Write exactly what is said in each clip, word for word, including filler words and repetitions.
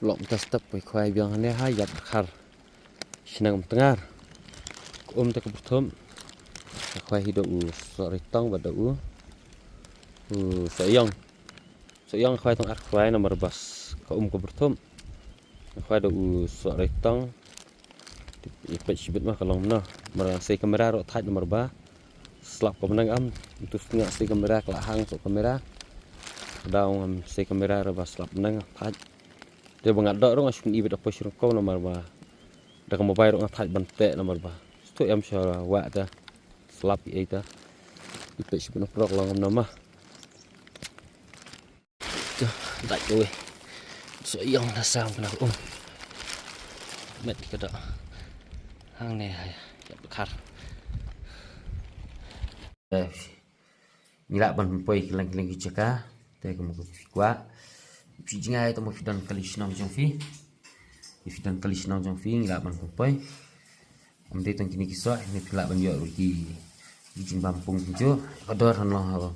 Lok mynta step poi khwai biang hangne ha ïap dkhar. Shnong Umtngar. Ka um te ka pyrthum. Ka khwai hi da u Sohreitong bad da u, u Sohiong. Sohiong khwai tang ar khwai namar ba ka um ka pyrthum. Khwai da u Sohreitong. Ïa peit shibit ma ka long mano. Mar sei kamera ruh thait namar ba slap ka bneng am. Ntu sngi sei kamera ka la hang soh kamera. Ka daw ngam sei kamera ruh ba slap bneng thait. Te ba nga doh ruh nga shu pyni beit da poi sha ryngkew namar ba da ka mobile ruh nga thait ban teh namar ba stu em sha wah ta slap ïa ta. Ïa peit shibit na prok long ngam namar. Te dait kawei. Sohiong na sam kena um. Met ka doh. Hangne ha ïap dkhar. Ngi lah ban poi kylleng kylleng ki jaka. Te kumba phi kwah, phi jngai te mo phi don kali shnong jong phi. Phi don kali shnong jong phi ngi lah ban poi. Ym dei tang kine ki soh ne phi lah ban ïoh ruh ki, ki jingbam pung kumjuh. Ka dor han long ha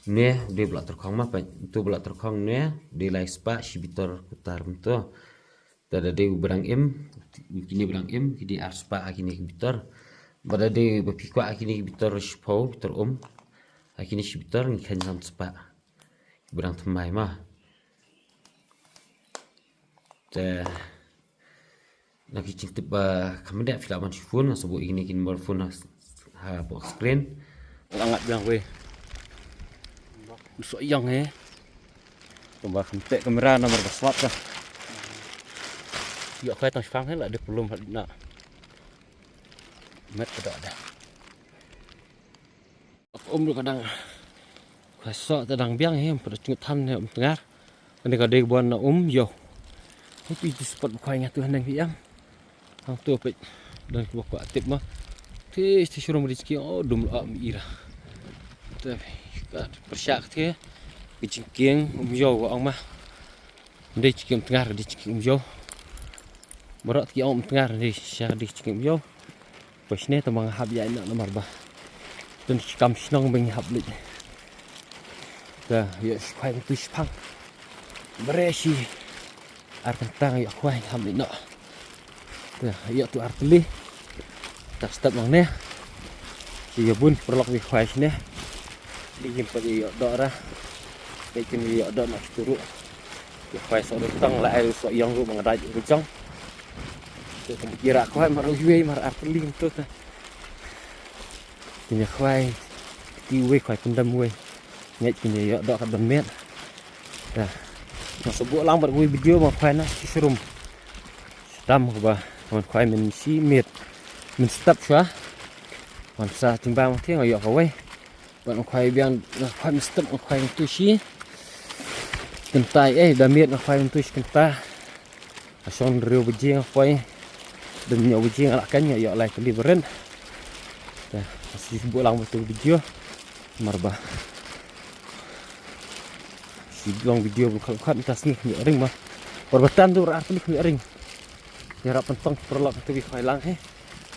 ne dei ba la tyrkhong ma peit. Ntu ba la tyrkhong ne dei lai spah shi bitor kutar mynta. Te da dei u brang im, kine brang im ki dei ar spah ha kine ki bitor. Ba da dei ba phi kwah ha kine ki bitor shiphew bitor um. Ha kine shi bitor ngi kheiñ san spah. Ki brang thymmai ma. Te na ki jingtip ba kham dei phi lah ban shu phone, nga sa buh ïa kine ki number phone ha, ha bok screen. Nga ngat biang wei. Sohiong he. Kumba kham teh kamera namar ba slap ka. Ïoh khwai tang shipang he la dei pulum ha na. Met ka doh da. Um ruh ka dang. Khwai soh te dang biang he, ym pat da jngut than he Umtngar. Kane ka dei ka bon na um ïew. Hei phi ju spot ba khwai nga tu haneng phi ïam. Hangto peit. Don kiba kwah tip ma. Te te shurum ri jingkieng, oh dum la am ira. Te ka pyrshah ka te. Ka jingkieng um ïew ka ong ma. Dei jingkieng Umtngar, dei jingkieng um ïew. Baroh ki ong Umtngar, dei sha dei jingkieng um ïew. Poi shane te ma nga hap ïaid noh namar ba don ki kam shnong ba ngi hap leit. Te ïoh shi khwai ntu shipang. Bare shi ar kynta nga ïoh khwai hap leit noh. Te ïoh tu ar tylli. Ta step nangne. Ki ïa bun paralok wi khwai shane. Dei ngim pat ïoh doh ra. Dei kim ïoh doh noh kitu ruh. Ïa khwai soh ruh tang la ai soh ïong ruh ba nga dait ruh jong. Te kum ïa ra khwai mar ruh iwei mar ar tylli kumtu te. Kine khwai ti wei khwai pyndam wei. Ngeit kine ïoh doh ka don met. Te nga sa buh lang bad wei video ba khwai na ki shrum. Dam kaba wan khwai mynsi miet. Mynstep shuwa. Wan sa jingbam te nga ïoh kawei. Bad nga khwai biang nga khwai mynstep nga khwai myntu shi kynta eh da miet nga khwai myntu shi kynta. Nga shong hynriew baje nga khwai. Da hynñiew baje nga la keiñ nga ïoh lai tylli barit. Te nga sa buh lang bad tu video. Mar ba shu long video ba kham khat mynta sngi kham ïoh ring ma. Mar ba tan tu ra ar tylli kham ïoh ring. Ïarap pyntong paralok tu bi khwai lang he.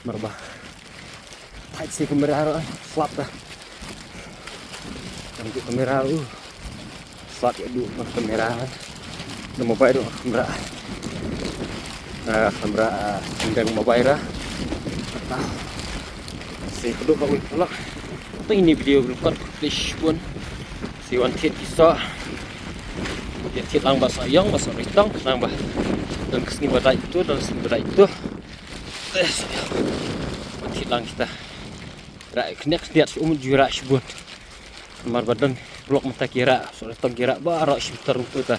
Mar ba thait shi kamera ruh slap ta. Tang tu kamera ruh slap ïa du kamera. Na mobile ruh kamera. Ah, kamera ah, tang mobile ra. Ah. Shi kadu ka wei paralok. Tang ini video record please pun. Shi wan thied ki soh. Ïa thied lang ba soh ïong ba soh ritong nang ba. Don ka sngi ba dait tu, don ka sngi ba dait tu. Te soh ïong. Wan thied lang kita. Rah khyndiat khyndiat shu um ju rah shibun. Namar ba don paralok mynta ki rah soh ritong ki rah baroh shi bitor tu ta.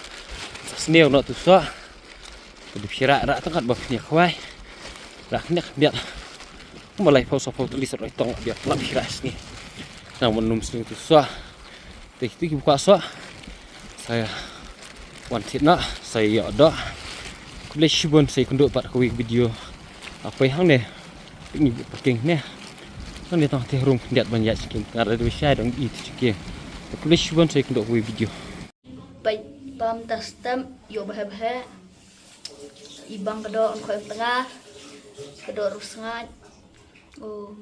Sa sniew noh tu soh. Ka dei phi rah rah tang kat ba phi khwai. Rah khyndiat khyndiat. Kumba laiphew sawphew tylli soh ritong biang lap phi rah sngi. Nang ban num sngi tu soh. Te kitu kiba kwah soh sa wan thied noh sa ïoh doh. Khublei shibun sa ïakynduh pat kawei ka video. Hapdeng hangne. Te ngi buh parking ne. Hangne tang te rum khyndiat ban ïaid sha king. Nga da dei shai dang i te sha king. Te khublei shibun sa ïakynduh kawei ka video. Peit pam ta stem ïoh bha bha. I bang ka doh khoi tnga. Ka doh rus ngai. Oh.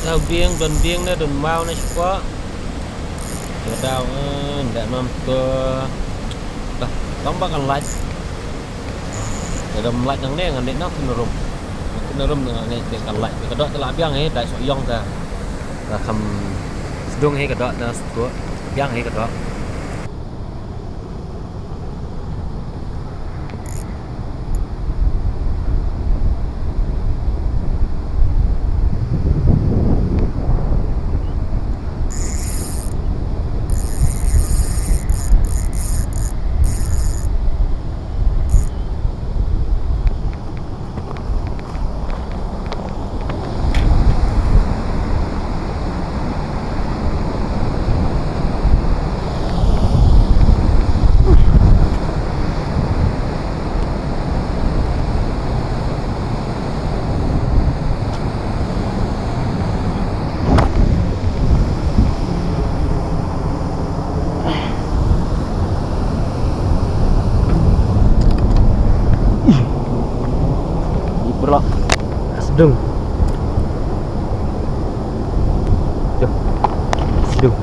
Daw bieng, don bieng ne, don maw ne shapoh. Ka daw, eh, nda mam to. Bah, tang ba kan lait. Ka dam lait nangne ngan dei na kynrum. Kynrum nangne dei kan lait. Ka doh te la biang hi, dei soh ïong ta. Ta kham sdung hi ka doh ta sdung. Biang hi ka doh. Ih, bro. Sdung. Duh. Sdung.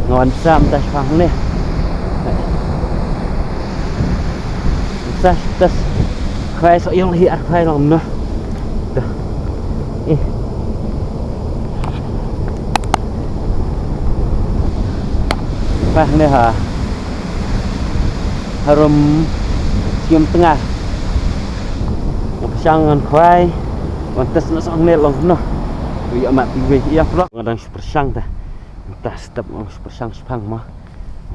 Nga wan sam ta shipang ne. Sa tas khwai soh ïong hi ar khwai long noh. Dah. Eh. Pah ne ha. Harum sium tengah. Pyrshang ngan khwai. Wan tas na soh ne long noh. Tu ïa mat iwei ïa prok. Nga dang pyrshang ta. Mynta step nga pyrshang shipang ma.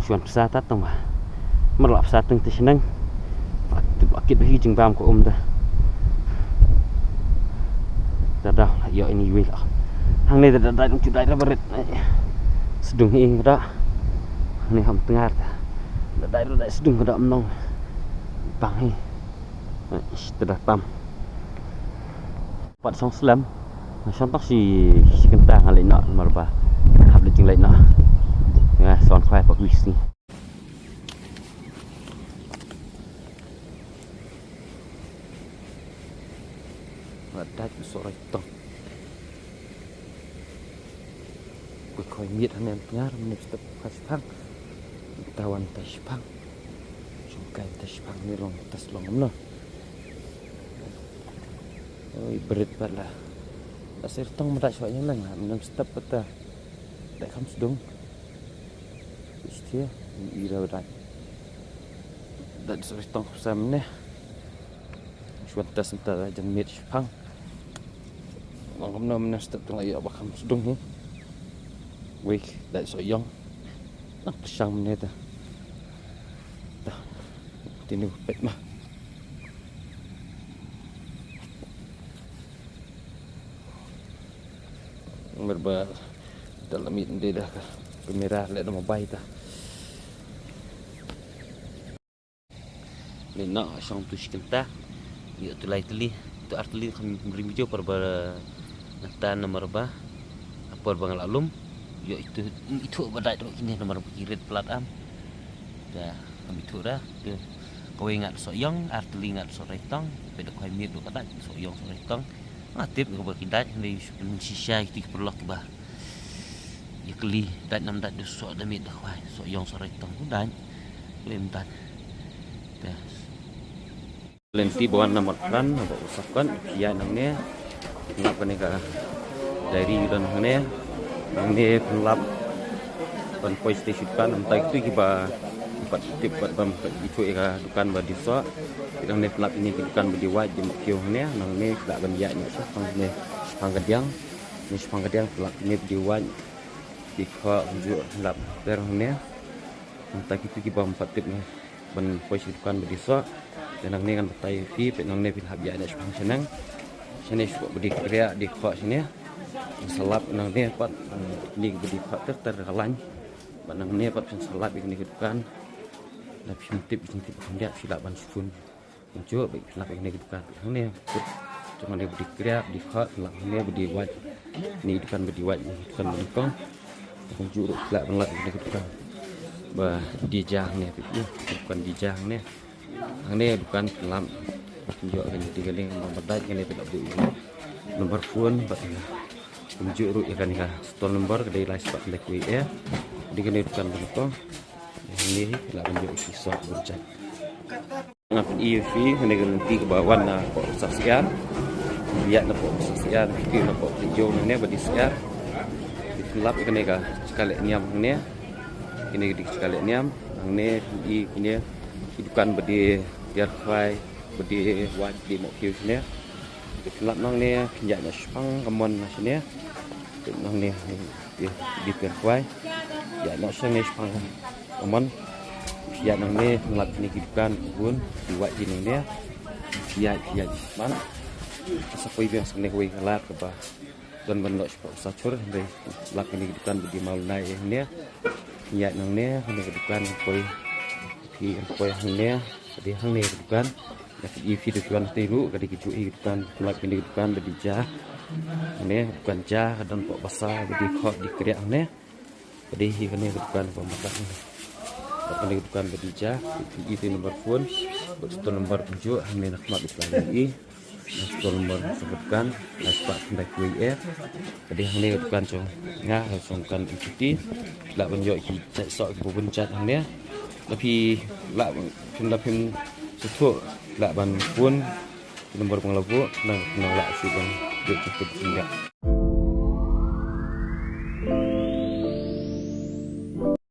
Shuan psa ta tang ba. Mar la psa tang te shneng. Ba kit ba hi jingbam ko um ta. Ta da la ïoh ini wei la. Hangne ta da dai dong chu dai da barit. Sdung hi ka da. Hangne ham tngar ta. Da dai da dai sdung ka da mnong. Bang hi. Ai, shi ta da tam. Pat song slem. Nga shong tak shi, shi kynta nga leit noh namar ba hap leit jingleit noh. Nga son khwai pat wis ni. Nga dait u soroi tong. Kut khoi miet hanen tngar, mene step khoi shipang. Tawan ta shipang. Shong kai ta shipang ni long, tas long mno. Oi, berit pat la. Da sir tong ma dait shwa yang lang la, mene step pat ta. Dait kham sdung. Istia, ira dait. Dait sir tong kham sam ne. Shwan tas mynta da jan miet shipang. Ngam kumno mynta step tang la ïa ba kham sdung hi. Wei, dait soh ïong. Nang pyrshang mynta. Ta. Tini pet ma. Mer ba da la miet de da ka kamera le da mobile ta. Lei noh shong tu shi kynta. Ïoh tu lai tylli, tu ar tylli kham rim video por ba nata namar ba. Por ba nga la lum. Ïoh itu, itu ba dait ruh kine namar ba ki rit plat am. Da kham itu ra tu. Kawei ngat soh ïong, ar tylli ngat soh rei tong. Pet da khoi miet du ka dait soh ïong soh rei tong. Nga tip ka ba ki dait hynrei shisha ki tu ki paralok ki ba. Ïa kylli, dait nam dait du soh da miet da khwai, soh ïong soh rei tong, dait. Kylli nam dait. Te. Lynti ba wan namar kran, ba u sap kan, ïa nangne. Lap kane ka diary u don nangne. Nangne pynlap ban poi station kan, namtai tu ki ba pat tip pat bam pat itu ïa ka dukan ba di soh. Nangne pynlap ini ki dukan ba di wait di mak kiew nangne, nangne pynlap ban ïa ni soh, nangne pang ka diang. Ni shipang ka diang pynlap kine ba die wait. Die khoh kumjuh lap ter hangne. Mynta kito ki bym pat tip ne ban poi sha dukan ba die soh. Te nangne ngan batai ïa phi, peit nangne phi la hap ïa ne shipang shaneng. Shane shuh ba die kriah die khoh shane. Sa lap nangne pat, kine ba die khoh ter ter ka lain. Bad nangne pat phin sa lap ïa kine ki dukan. Lada phim tip, phim tip khyndiat phi lah ban shun. Kumjuh ba phi lap ïa kine ki dukan hangne. Peit, jong kane ba die kriah, die khoh, phi lap hangne ba die wait. Kine ki dukan ba die wait, kine ki dukan ba nyngkong. Kumjuh ruh phi lah ban lap ïa kine ki dukan ba die ja hangne, peit, ïa, dukan die ja hangne. Hangne dukan phi lap. Ïoh kane dei kane ka marbadai, kane te la buh ïa number phone bad ïa ka kumjuh ruh ïa kane ka stall number ka dei lai spah khyndai khyndai wei. Dei kane dukan kane ko. Hangne hi la ban ïoh ki sop burjat. Nga pyni ïa phi hangne ka lynti kaba wan na poh Syiar. Ïaid na poh Syiar, phi na poh Tijong hangne ba dei Syiar. Phi lap ïa kane ka jaka leh niam hangne. Kine ki dei ki jaka leh niam hangne, phi i kine ki dukan ba dei tiar khwai, ba dei wait, ba dei mohkhiew shane. Te phin lap nangne, phin ïaid noh shaphang ka mon na shane. Te nangne, te dei tiar khwai. Ïaid noh shangne shaphang ka mon. Phin ïaid nangne, phin lap kine ki dukan, ki bun, ki wait ki nangne. Phin ïaid, phin ïaid shaphang. Sa poi biang shangne kawei ka lad kaba don ban noh shapoh Sachur, hynrei lap kine ki dukan ba dei Mawlynnai hangne. Phin ïaid nangne, hangne ka dukan, poi, phi poi hangne, ka dei hangne ka dukan. Nga pyni ïa phi, te phi wan te ruh ka dei kajuh hi ka dukan, lap kine ka dukan ba dei ja. Hangne dukan ja, ka don poh basa ba dei khoh dei kriah hangne. Ka dei hi kane ka dukan ba mata hangne. Kane ka dukan ba dei ja, pyni ïa phi number phone bad stall number kumjuh, hangne na khmat ïa phi la ïohi. Na stall number sa ka dukan, lai spah khyndai khyndai wei. Ka dei hangne ka dukan jong nga, ka jong dukan M T T. Lah ban ïoh ki jait soh kiba bun jait hangne. Lada phi lah ban, phin, lada phim sngewthuh lah ban phone ki number ba nga la buh, nang, nang lah shu ban ïoh jingtip jingïap.